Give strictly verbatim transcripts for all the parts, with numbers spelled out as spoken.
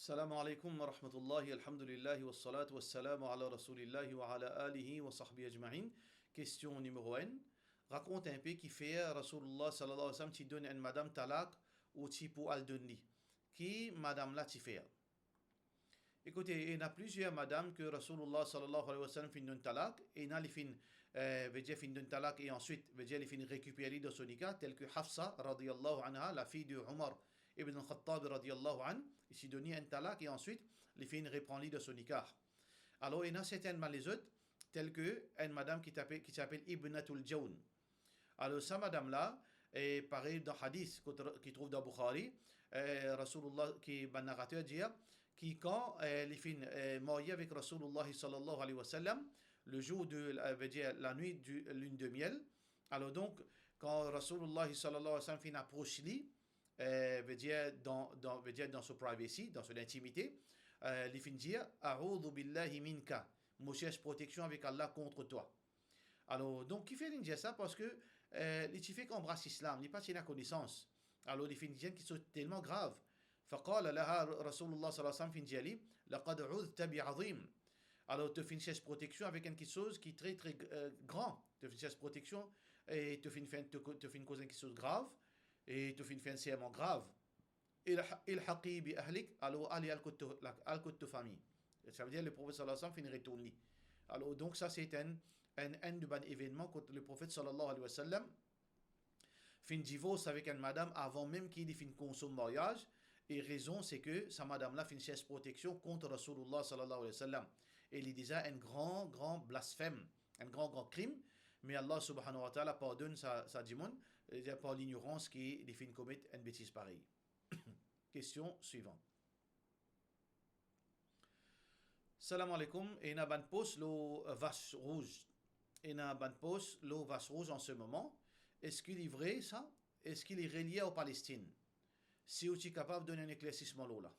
Salam alaikum wa rahmatullahi, alhamdulillahi, wa salatu wa salamu ala rasulillahi wa ala alihi wa sahbihi ajma'in. Kestion nimero enn. Rakont inpe kifer Rasoulullah sallallahu alayhi wa sallam ti donn enn madam talak ou ti pou al donn li. Ki madam la ti fer? Ekoute, ena plizier madam ke Rasoulullah sallallahu alayhi wa sallam finn donn talak, ena li finn, eh, vedir finn donn talak e answit, vedir li finn rekiper li dan so nikah, tel ke Hafsa radiyallahu anha, la fille de Omar ibn al-Khattab radiyallahu anhu, li ti donn li enn talak e answit li finn repran li dan so nikah. Alor, ena sertin bann lezot, tel ke enn madam ki ti apel, ki ti apel Ibnatul Jawn. Alor, sa madam la, e parey dan hadis kot, ki trouv dan Bukhari, e, Rasoulullah, ki bann narater dir, ki kan, e, li finn, e, marye avek Rasoulullah sallallahu alayhi wa sallam, le jour de, e, vedir la nuit du lune de miel, alor donk, kan Rasoulullah sallallahu alayhi wa sallam finn apros li, e, vedir dan, dan, vedir dan so privacy, dan so lintimite, e, li finn dir, "A'udhu billahi minka", mo sers proteksion avek Allah kont twa. Alor, donk, kifer li dir sa? Parski, eh, li ti fek anbras Islam, li pa ti ena konesans. Alor, li finn dir enn kiksoz telman grav. Faqala laha Rasoulullah sallallahu alayhi wa sallam, finn dir li, "Laqad udhta bi azim." Alor, to finn sers proteksion avek enn kiksoz ki tre, tre, eh, gran. To finn sers proteksion e to finn fer, to, to finn koz enn kiksoz grav e to finn fer enn serman grav. "Ilha-, ilhaqi bi ahlik", alor ale al kot to, la-, al kot to fami. Savedir Leprofet sallallahu alayhi wa sallam finn retourn li. Alor, donk, sa se enn, enn, enn de bann evennman kot Leprofet sallallahu alayhi wa sallam finn divors avek enn madam avan mem ki li finn konsom maryaz, e rezon se ke sa madam la finn sers proteksion kont Rasoulullah sallallahu alayhi wa sallam. E li deza enn gran, gran blasfem, enn gran, gran krim, me Allah subhanahu wa ta'ala pardonn sa, sa dimoun, e par lignorans ki li finn komet enn betiz parey. Kestion swivan. Salam alaikum, ena bann post lor, eh, Vas Rouz. Ena bann post lor Vas Rouz an se moman. Eski li vre sa? Eski li relie ar Palestinn? Si ou ti kapav donn enn eklersisman lor la.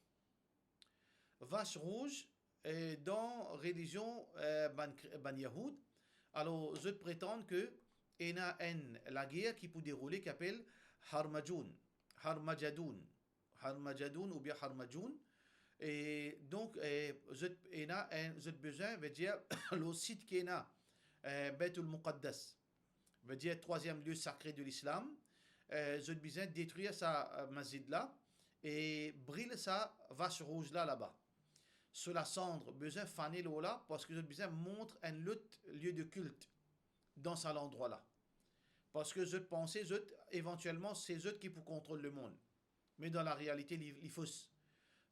Vas Rouz, eh, dan relizion, eh, bann kre-, bann Yahoud, alor zot pretann ke ena enn lager ki pou deroule ki apel Harmajoun, Harmajadoun, Harmajadoun oubien Harmajoun. E donk, eh, zot ena enn, zot bizin, vedir, lor sit ki ena, eh, Baytul Muqaddas, vedir trwaziem lie sakre de Lislam, eh, zot bizin detrir sa, eh, masjid la e bril sa Vas Rouz la laba. So lasand bizin fane lor la, parski zot bizin mont enn lot lie de kilt dan sa landrwa la. Parski zot panse, zot, evantielman, se zot ki pou kontrol lemond. Me dan larealite, li, li fos.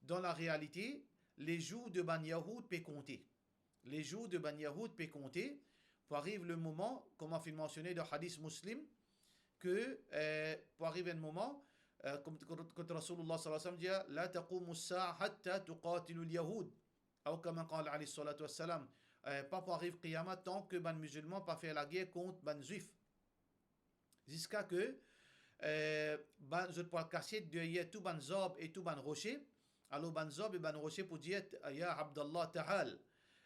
Dan larealite, lezour de bann Yahoud pe konte. Lezour de bann Yahoud pe konte, pou ariv lemoman, kouma finn mansione dan hadis Muslim, ke, eh, pou ariv enn moman, eh, kom, kot, kot Rasoulullah sallallahu alayhi wa sallam dir, "La taqumu as-sa'a hatta tuqatilu al-yahud." Aw kama qala alayhi salatu wassalam, eh, pa pou ariv Kiyamat tan ke bann mizilman pa fer lager kont bann Zwif. Ziska ke, eh, bann, zot pou al kasiet deryer tou bann zarb e tou bann rose. Alor bann zarb e bann rose pou dir, "Ya Abdallah, ta'al,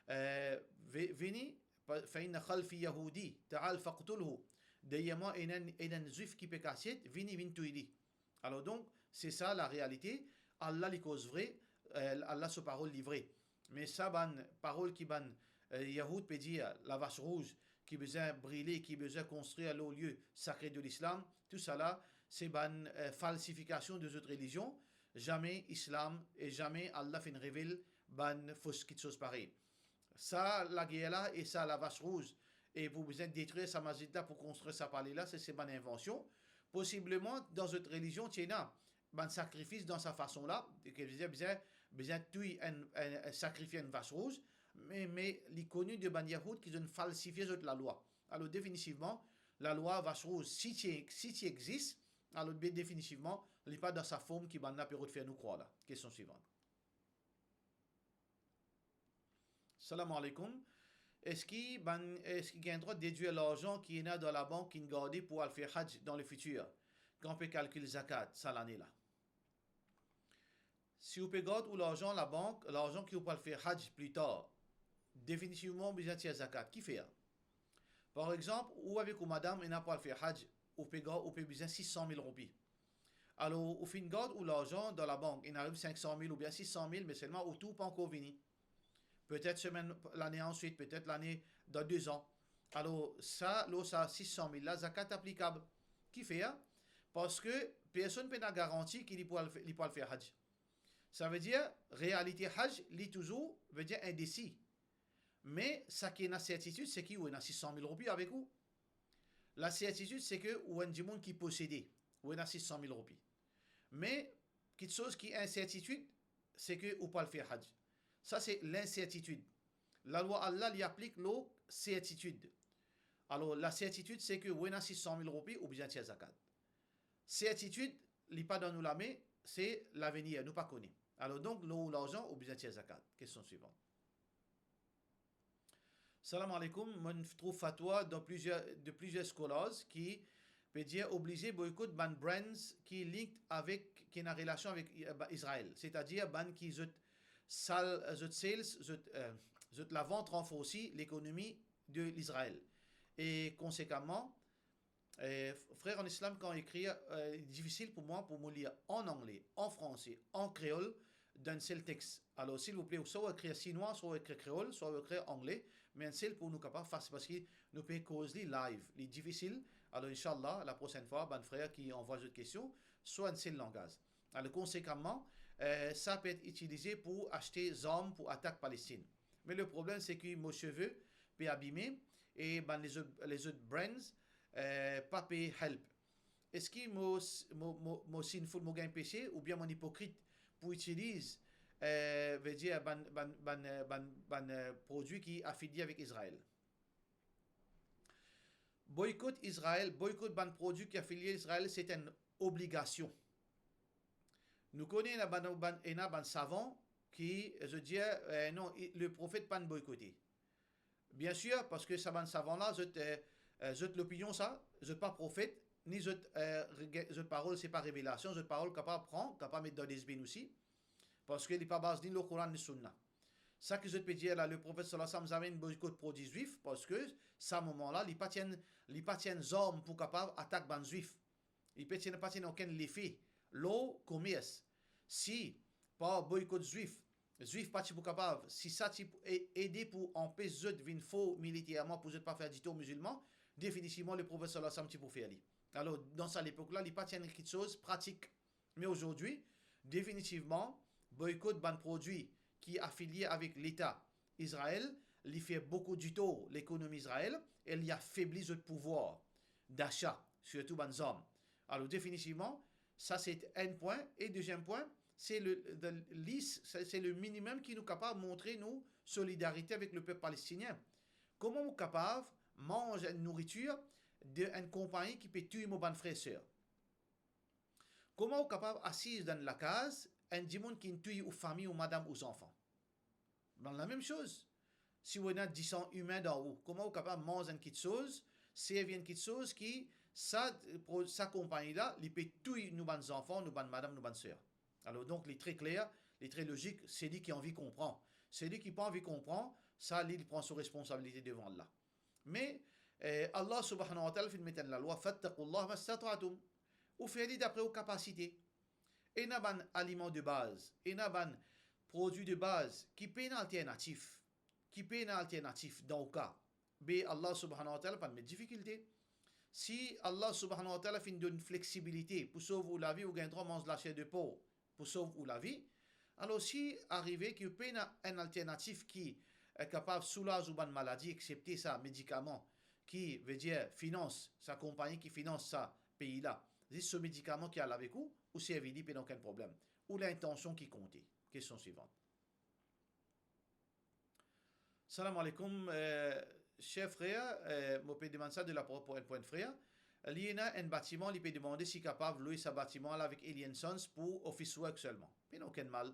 eh, ve-, vini, pa-, fa inna khalfi Yahudi, ta'al faqtulhu." Deryer mwa, ena enn, ena enn Zwif ki pe kasiet, vini, vinn touy li. Alor donk, se sa larealite, Allah li koz vre, eh, Allah so parol li vre. Me sa bann parol ki bann, eh, Yahoud pe dir, lavas rouz ki bizin brile, ki bizin konstrir lor lie sakre de Lislam, tousala, se bann, eh, falsifikasion de zot relizion. Zame Islam e zame Allah finn revel bann fos kiksoz parey. Sa lager la e sa lavas rouz, e pou bizin detrir sa masjid la, pou konstrir sa pale la, se, se bann invansion. Posibleman, dan zot relizion, ti ena bann sakrifis dan sa fason la, ki bizin, bizin, bizin touy enn, enn, enn, sakrifie enn vas rouz, me, me li koni de bann Yahoud ki zot falsifie zot lalwa. Alor, definitivman, lalwa vas rouz, si ti, si ti exis, alor, be, definitivman, li pa dan sa form ki bann la pe rod fer nou krwar la. Kestion swivan. Salam alaikum. Eski bann, eski gagn drwa dedwir larzan ki ena dan labank ki'nn garde pou al fer Hadj dan lefitir, kan pe kalkil zakat sa lane la? Si ou pe gard ou larzan labank, larzan ki ou pou al fer Hadj pli tar, definitivman ou bizin tir zakat. Kifer? Par exanp, ou avek ou madam ena pou al fer Hadj, ou pe gard, ou pe bizin sis san mil roupi. Alor, ou finn gard ou larzan dan labank, inn ariv sink san mil oubien sis san mil, me selman ou tour pa ankor vini. Petet semenn, lane answit, petet lane, dan de zan. Alor, sa, lor sa sis san mil la, zakat aplikab. Kifer? Parski personn pena garanti ki li pou al fe-, li pou al fer Hajj. Savedir, realite Hajj, li touzour, vedir, endesi. Me seki ena sertitid, seki ou ena sis san mil roupi avek ou. Lasertitid, seki ou enn dimoun ki posede, ou ena sis san mil roupi. Me kiksoz ki insertitid, seki ou pou al fer Hajj. Sa se linsertitid. Lalwa Allah, li aplik lor sertitid. Alor, lasertitid, seki ou ena sis san mil roupi, ou bizin tir zakat. Sertitid, li pa dan nou lame, se lavenir, nou pa kone. Alor donk, lor ou larzan, ou bizin tir zakat. Kestion swivan. Salam alaikum, mo trouv fatwa dan plizier, de plizier scholars ki pe dir oblize boykot bann brands ki linked avek, ki ena relasion avek, eh, ba-, Izrael, setadir bann ki zot sal-, zot sales, zot, eh, zot lavant ranforsi lekonomi de Lizrael. E konsekaman, eh, frer an Islam, kan ou ekrir, eh, difisil pou mwa pou mo lir an angle, an franse, an kreol, dan enn sel text. Alor, silvouple, swa ou ekrir sinwa, swa ou ekrir kreol, swa ou ekrir angle, me enn sel pou nou kapav fasil, parski nou pe koz li live, li difisil. Alor, inshallah, laprosenn fwa, bann frer ki anvway zot kestion, swa enn sel langaz. Alor, konsekaman, eh, sa pe et itilize pou aste zarm pou atak Palestinn. Me le problem, seki mo seve pe abime e bann lezot, lezot brands, eh, pa pe help. Eski mo, mo, mo, mo sinful, mo gagn pese, oubien mo ipokrit pou itiliz, eh, vedir bann, bann, bann, eh, bann, bann, eh, prodwi ki afilie avek Izrael? Boykot Izrael, boykot bann prodwi ki afilie Izrael, se enn obligasion. Nou kone ena bann, bann, ena bann savan ki, zot dir, eh, non, i-, le profet pa'nn boykote. Biensir, parski sa bann savan la, zot, eh, eh, zot lopinion sa, zot pa profet, ni zot, eh, rege-, zot parol se pa revelasion, zot parol kapav pran, kapav met dan desbin osi, parski li pa baz ni lor Koran ni Sunna. Seki zot pe dir la, le profet sallallahu alayhi wa sallam zame inn boykot prodwi zwif, parski sa moman la, li pa ti enn, li pa ti enn zarm pou kapav atak bann zwif. Li pe ti ena, pa ti ena okenn lefe lor komers. Si par boykot zwif, zwif pa ti pou kapav, si sa ti pou e-, ede pou anpes zot vinn for militerman pou zot pa fer ditor mizilman, definitivman le profet sallallahu alayhi wa sallam ti pou fer li. Alor, dan sa lepok la, li pa ti enn kiksoz pratik. Me azordi, definitivman, boykot bann prodwi ki afilie avek Leta Izrael, li fer boukou ditor lekonomi Izrael e li afebli zot pouvwar dasa, sirtou bann zarm. Alor, definitivman, sa se enn pwin. E deziem pwin, se le, the least, se, se le minimum ki nou kapav montre nou solidarite avek lepep palestinien. Kouma ou kapav manz enn nouritir de enn konpagni ki pe touy mo bann frer ser? Kouma ou kapav asiz dan lakaz enn dimoun ki touy ou fami, ou madam, ou zanfan? Bann lamem soz. Si ou ena disan imin dan ou, kouma ou kapav manz enn kiksoz, servi enn kiksoz ki sa, pro-, sa konpagni la, li pe touy nou bann zanfan, nou bann madam, nou bann ser? Alor donk, li tre kler, li tre lozik, seki anvi konpran. Seki pa anvi konpran, sa li, li pran so responsabilite devan Allah. Me, eh, Allah subhanahu wa ta'ala finn met enn lalwa, "Fattaqullaha mastata'tum." Ou fer li dapre ou kapasite. Ena bann aliman de baz, ena bann prodwi de baz ki pena alternatif, ki pena alternatif dan ou ka. Be Allah subhanahu wa ta'ala pa'nn met difikilte. Si Allah subhanahu wa ta'ala finn donn fleksibilite pou sov ou lavi, ou gagn drwa manz laser de por pou sov ou lavi. Alor, si arive ki ou pena enn alternatif ki, eh, kapav soulaz ou bann maladi, eksepte sa medikaman ki, vedir, finans, sa konpagni ki finans sa pei la, zis so medikaman ki al avek ou, ou servi li, pena okenn problem. Ou lintansion ki konte. Kestion swivan. Salam aleykoum, eh, ser frer, eh, mo pe demann sa de lapar pou enn, pou enn frer. Li ena enn batiman, li pe demande si kapav lwe sa batiman la avek Alien Sons pou office work selman. Pena okenn mal.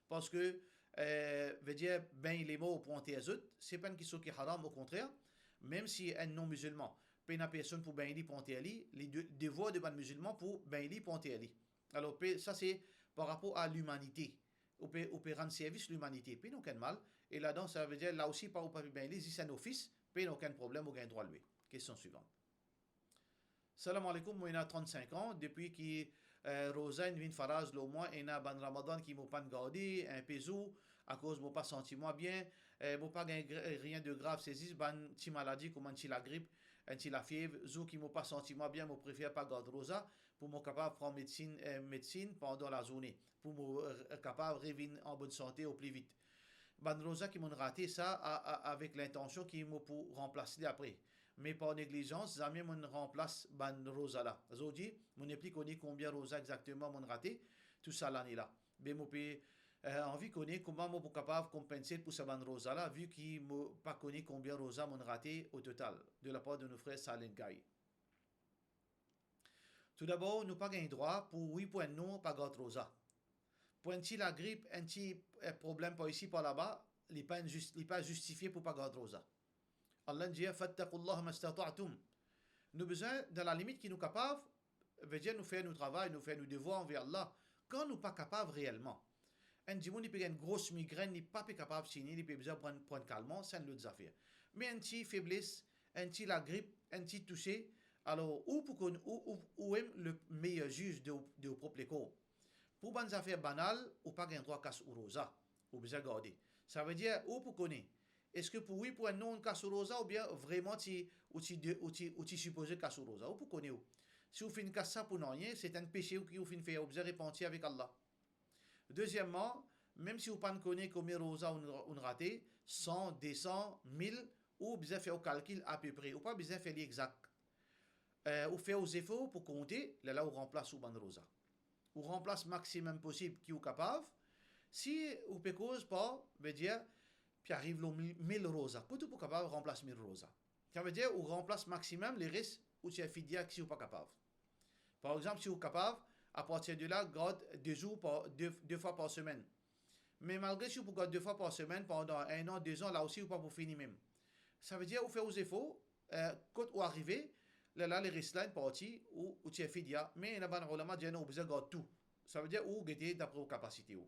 Parski, eh, vedir, begn lemor pou anter zot, se pa enn kiksoz ki haram, okontrer. Mem si enn non-mizilman, pena personn pou begn li pou anter li, li de-, devwar de bann mizilman pou begn li pou anter li. Alor, pe-, sa se par rapor a limanite. Ou pe, ou pe rann servis limanite, pena okenn mal. E ladan, savedir, la osi, pa ou pa pe begn li, zis enn ofis, pena okenn problem, ou gagn drwa lwe. Kestion swivan. Salam aleykoum, mo ena trant-sink an, depi ki Eh, roza inn vinn faraz lor mwa, ena bann Ramadan ki mo pa'nn garde, inpe zour, akoz mo pa santi mwa bien, eh, mo pa gagn gr-, rien de grav, se zis bann ti maladi kouma enn ti lagrip, enn ti lafiev. Zour ki mo pa santi mwa bien, mo prefer pa gard roza, pou mo kapav pran medsinn, eh, medsinn pandan lazourne, pou mo, eh, kapav revinn an bonn sante o pli vit. Bann roza ki mo'nn rate sa, a, a, avek lintansion ki mo pou ranplas li apre. Me par neglizans, zame mo'nn ranplas bann roza la. Zordi, mo nepli kone konbien roza exakteman mo'nn rate tou sa lane la. Be mo pe, eh, anvi kone kouma mo pou kapav konpense pou sa bann roza la, vi ki mo pa kone konbien roza mo'nn rate o total, de lapar de nou frer Silent Guy. Toudabor, nou pa gagn drwa pou wi pou enn non pa gard roza. Pou enn ti lagrip, enn ti, eh, problem par isi, par laba, li pa enn zis-, li pa zistifie pou pa gard roza. Allah dir, "Fattaqullaha mastata'tum." Nou bizin, dan lalimit ki nou kapav, vedir nou fer nou travay, nou fer nou devwar anver Allah. Kan nou pa kapav reelman, enn dimoun li pe gagn gros migrenn, li pa pe kapav tini, li pe bizin pran, pran kalman, sa enn lot zafer. Me enn ti febles, enn ti lagrip, enn ti touse, alor ou pou konn, ou, ou, ou mem le meyer ziz de, de ou prop lekor. Pou bann zafer banal, ou pa gagn drwa kas ou roza, ou bizin garde. Savedir, ou pou kone, eski pou wi pou enn non kas ou roza, oubien vreman ti, ou ti de, ou ti, ou ti sipoze kas ou roza, ou pou kone ou. Si ou finn kas sa pou nanye, se enn pese ou ki ou finn fer, ou bizin repanti avek Allah. Dezieman, mem si ou pa'nn kone konbien roza ou'nn, ou'nn rate, san, de san, mil, ou bizin fer ou kalkil apepre, ou pa bizin fer li exak. Eh, ou fer ou zefor pou konte, lerla ou ranplas ou bann roza. Ou ranplas maximum posib ki ou kapav. Si ou pe koz par, vedir, pe ariv lor mil, mil roza, kot ou pou kapav ranplas mil roza? Savedir ou ranplas maximum, leres ou tir fidya si ou pa kapav. Par exanp, si ou kapav, apartir de la, gard de zour par, de, de fwa par semenn. Me malgre si ou pou gard de fwa par semenn pandan enn an, de zan, la osi ou pa pou fini mem. Savedir ou fer ou zefor, eh, kot ou arive, lerla leres la enn parti ou, ou tir fidya, me ena bann oulama dir non, ou bizin gard tou. Savedir ou gete dapre ou kapasite ou.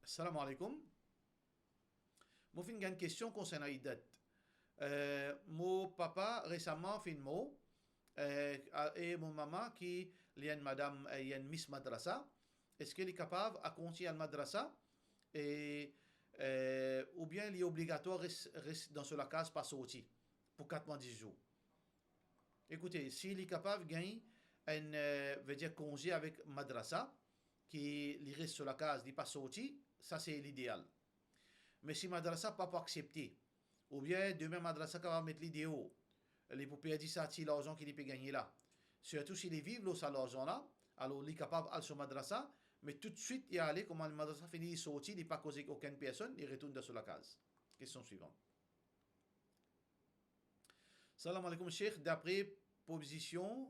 Salam aleykoum. Mo finn gagn kestion konsernan iddat. Eh, mo papa resaman finn mor, eh, a, e mo mama ki li enn madam, eh, li enn mis madrasa, eski li kapav al kontign al madrasa? E, eh, oubien li obligatwar res, res dan so lakaz, pa sorti pou kat mwa dis zour? Ekoute, si li kapav gagn enn, eh, vedir konze avek madrasa, ki li res so lakaz, li pa sorti, sa se lideal. Me si madrasa pa pou aksepte, oubien demin madrasa kapav met li deor, li pou perdi sa ti larzan ki li pe gagne la. Sirtou si li viv lor sa larzan la, alor li kapav al so madrasa, me toutswit li ale, kouma madrasa fini, li sorti, li pa koz ek okenn personn, li retourn dan so lakaz. Kestion swivan. Salam aleykoum, Sheikh. Dapre pozision,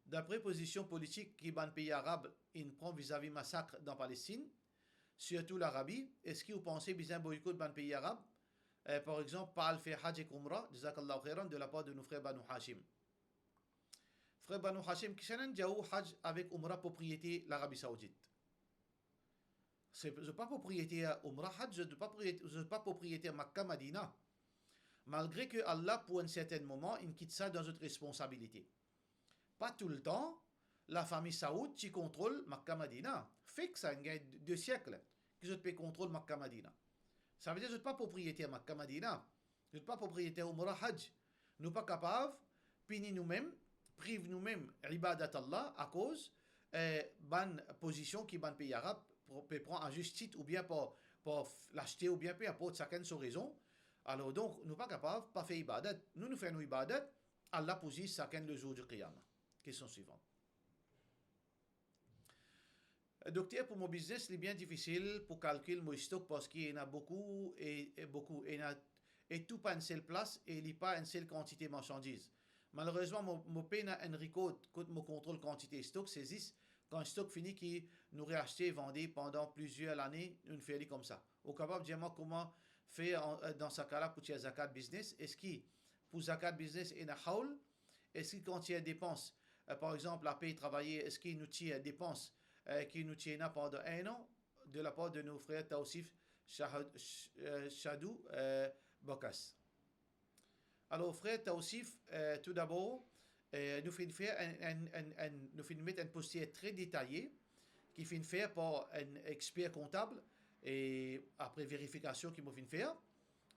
dapre pozision politik ki bann pei arab inn pran vizavi masak dan Palestinn, sirtou Larabi, eski ou panse bizin boykot bann pei arab? Eh, par exanp, pa al fer Haj ek Oumra, jazakallahu khairan, de lapar de nou frer Banu Hashim. Frer Banu Hashim, kisannla dir ou Haj avek Oumra propriete Larabi Saoudit? Se, zot pa propriete Oumra Haj, zot pa propriete, zot pa propriete Makka Madina. Malgre ke Allah, pou enn sertenn moman, inn kit sa dan zot responsabilite. Pa toultan, lafami Saoud ti kontrol Makka Madina. Fek sa, inn gagn de, de siek ki zot pe kontrol Makka Madina. Savedir zot pa propriete Makka Madina. Zot pa propriete Oumra Haj. Nou pa kapav pini noumem, priv noumem ibadat Allah akoz, eh, bann pozision ki bann pei arab pr-, pe pran a zis tit oubien par, par f-, laste oubien pe inport, sakenn so rezon. Alor donk, nou pa kapav pa fer ibadat. Nou, nou fer nou ibadat, Allah pou ziz sakenn le zour di Qiyama. Kestion swivan. Dokter, pou mo biznes, li bien difisil pou kalkil mo stok parski ena boukou e, e boukou, ena, e tou pa enn sel plas e li pa enn sel kantite marsandiz. Malerezman, mo, mo pena enn rikord kot mo kontrol kantite stok, se zis kan stok fini ki nou reaste, vande pandan plizier lane, nou'nn fer li koumsa. Ou kapav dir mwa kouma fer an, dan sa ka la pou tir zakat biznes? Eski pou zakat biznes ena hawl? Eski kan tir depans, eh, par exanp, lapey travayer, eski nou tir depans, eh, ki nou ti ena pandan enn an, de lapar de nou frer Taousif Shahad-, Sh-, eh, Shadou, eh, Bakas? Alor, frer Taousif, eh, toudabor, Eh, nou finn fer enn, enn, enn, enn, nou finn met enn poster tre detaye ki finn fer par enn exper kontab, e apre verifikasion ki mo finn fer,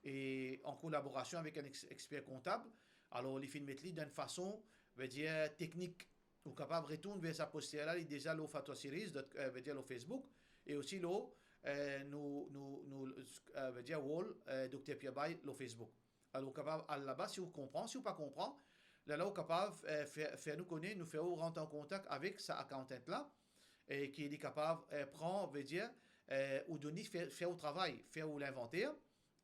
e an kolaborasion avek enn ex-, exper kontab, alor li finn met li dan enn fason, vedir, teknik. Ou kapav retourn ver sa poster la, li deza lor Fatwa Series, dot, eh, vedir lor Facebook, e osi lor, eh, nou, nou, nou, eh, vedir wall, eh, Dokter Pierre Baye lor Facebook. Alor, ou kapav al laba si ou konpran, si ou pa konpran, lerla ou kapav, eh, fer, fer nou kone, nou fer ou rant an kontak avek sa accountant la, e ki li kapav, eh, pran, vedir, eh, ou donn li fer, fer ou travay, fer ou linvanter,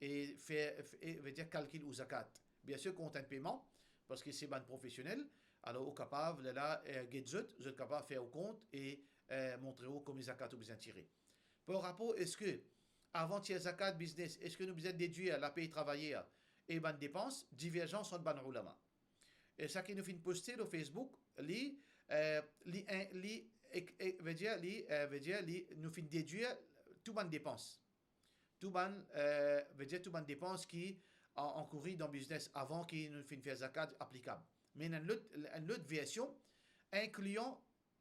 e fer, e, vedir, kalkil ou zakat. Biensir, kont enn peyman, parski se bann profesionel, alor ou kapav, lerla, eh, get zot, zot kapav fer ou kont e, eh, montre ou konbien zakat ou bizin tire. Par rapor, eski avan tir zakat biznes, eski nou bizin dedwir lapey travayer e bann depans? Diverzans ant bann oulama. E sa ki nou finn poste lor Facebook, li, eh, li, en, li, ek, e, vedir, li, eh, vedir, li, nou finn dedwir tou bann depans. Tou bann, eh, vedir tou bann depans ki a-, ankouri dan biznes avan ki nou finn fer zakat aplikab. Me ena enn lot, enn lot version, inklian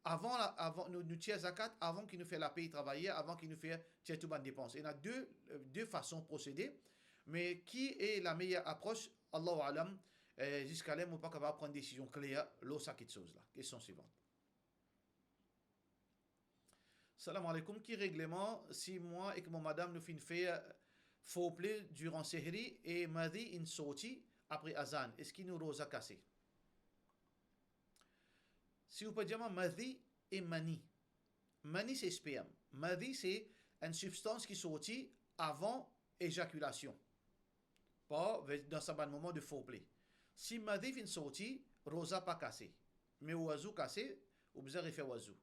avan la, avan nou, nou tir zakat, avan ki nou fer lapey travayer, avan ki nou fer tir tou bann depans. Ena de, eh, de fason prosede, me ki e lameyer apros, Allahu alam, eh, ziska la mo pa kapav pran desizion kler lor sa kiksoz la. Kestion swivan. Salam aleykoum, ki regleman si mwa ek mo madam nou finn fer foreplay diran sehri e madhi inn sorti apre azan, eski nou roza kase? Si ou pe dir mwa madhi e mani. Mani se sperm. Madhi se enn sibstans ki sorti avan ezakilasion. Par, ve-, dan sa bann moman de foreplay. Si madhi finn sorti, roza pa kase. Me ou wazou kase, ou bizin refer wazou.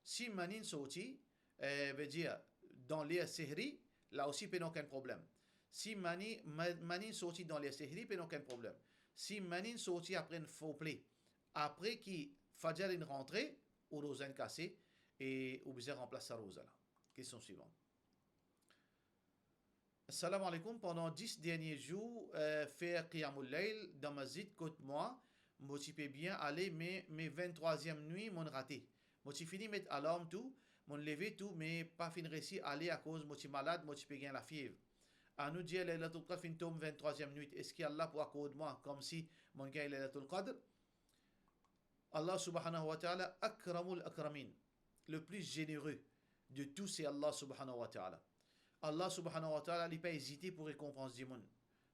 Si mani sorti, eh, vedir, dan ler sehri, la osi pena okenn problem. Si mani, ma-, mani sorti dan ler sehri, pena okenn problem. Si mani sorti apre enn foreplay, apre ki fajr inn rantre, ou roza inn kase, e ou bizin ranplas sa roza la. Kestion swivan. Salam aleykoum, pandan dis dernie zour, eh, fer qiyamul layl dan masjid kot mwa, mo ti pe bien ale, me, me venntrwaziem nwi, mo'nn rate. Mo ti fini met alarm tou, mo'nn leve tou, me pa finn resi ale akoz mo ti malad, mo ti pe gagn lafiev. Anou dir Laylatul Qadr finn tom venntrwaziem nwit, eski Allah pou akord mwa komsi mo'nn gagn Laylatul Qadr? Allah subhanahu wa ta'ala akramul akramin. Le plus généreux de tous, c'est Allah subhanahu wa ta'ala. Allah subhanahu wa ta'ala, li pa ezite pou rekonpans dimoun.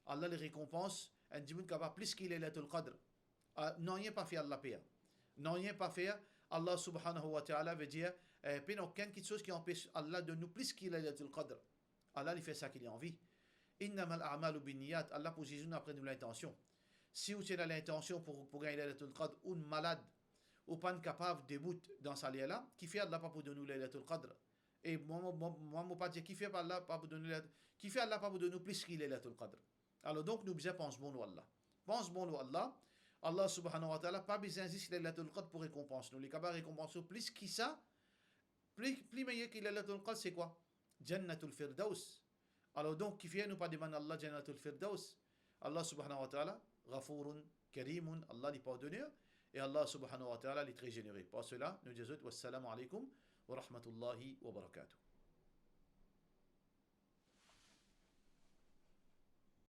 Allah, li rekonpans enn dimoun kapav plis ki Laylatul Qadr. Ah, nanye pa fer Allah per. Nanye pa fer Allah subhanahu wa ta'ala, vedir, eh, pena okenn kiksoz ki anpes Allah donn nou plis ki Laylatul Qadr. Allah, li fer sa ki li anvi. Innamal a'malu binniyat, Allah pou ziz nou apre nou lintansion. Si ou ti ena lintansion pou, pou gagn Laylatul Qadr, ou'nn malad, ou pa'nn kapav debout dan sa ler la, kifer Allah pa pou donn ou Laylatul Qadr? E mwa, mwa, mwa, mwa, mo pa dir kifer Allah pa pou donn ou Laylatul, kifer Allah pa pou donn ou plis ki Laylatul Qadr? Alor donk, nou bizin pans bon lor Allah. Pans bon lor Allah. Allah subhanahu wa ta'ala pa bizin zis Laylatul Qadr pou rekonpans nou. Li kapav rekonpans nou plis ki sa, pli, pli meyer ki Laylatul Qadr, se kwa? Jannatul Firdaus. Alor donk, kifer nou pa demann Allah Jannatul Firdaus? Allah subhanahu wa ta'ala, Ghafourun Karimun, Allah li pardoner, e Allah subhanahu wa ta'ala li tre zenere. Par sela, nou dir zot, wassalamu alaikum wa rahmatullahi wa barakatuh.